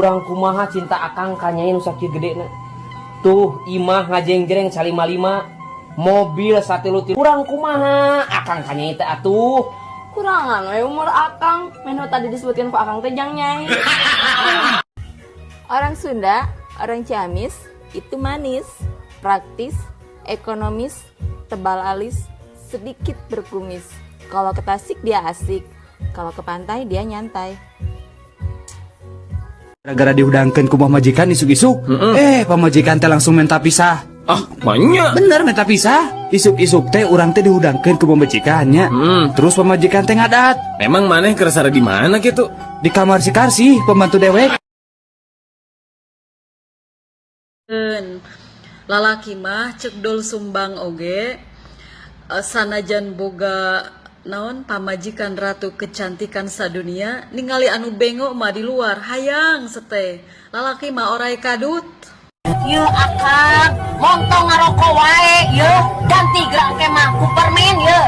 Kurang kumaha cinta akang ka Nyai nu sakieu gedena. Tuh imah ngajeng-jereng salima-lima, mobil satilu tilu. Kurang kumaha akang ka Nyai teh atuh. Kurangan we umur akang. Menu tadi disebutkan ku akang teh jang Nyai. Orang Sunda, orang Ciamis itu manis, praktis, ekonomis, tebal alis, sedikit berkumis. Kalau ke Tasik dia asik, kalau ke pantai dia nyantai. Gara-gara dihudangkeun ku pamajikan isuk-isuk, pamajikan teh langsung minta pisah. Ah, banyak. Bener minta pisah. Isuk-isuk teh urang teh dihudangkeun ku pamajikannya. Terus pamajikan teh ngadat. Memang maneh keur sare di mana gitu? Di kamar si Karsi, pembantu dewek. Lalaki mah cek Dol Sumbang oge, sanajan boga naon pamajikan ratu kecantikan sadunia, ningali anu bengok mah di luar hayang sete. Lalaki mah orai kadut. Yeuh akang, montong ngarokok wae, yeuh ganti gerak ke mah ku permen yeuh.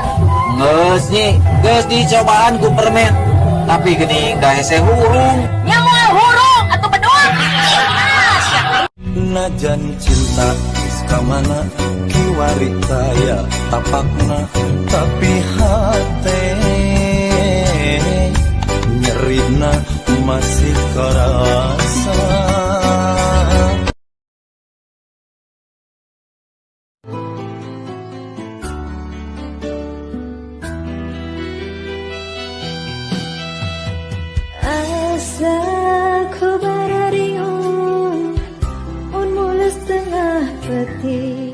Geus, Nyi, geus dicobaan ku permen. Tapi geuning da hese hurung. Nya moal hurung atuh bedul. Ah, sia. Najan cinta geus ka mana kiwari taya tapakna, tapi hate nyerina masih kerasa. Asa ku barariung mun mulus tengah peuting.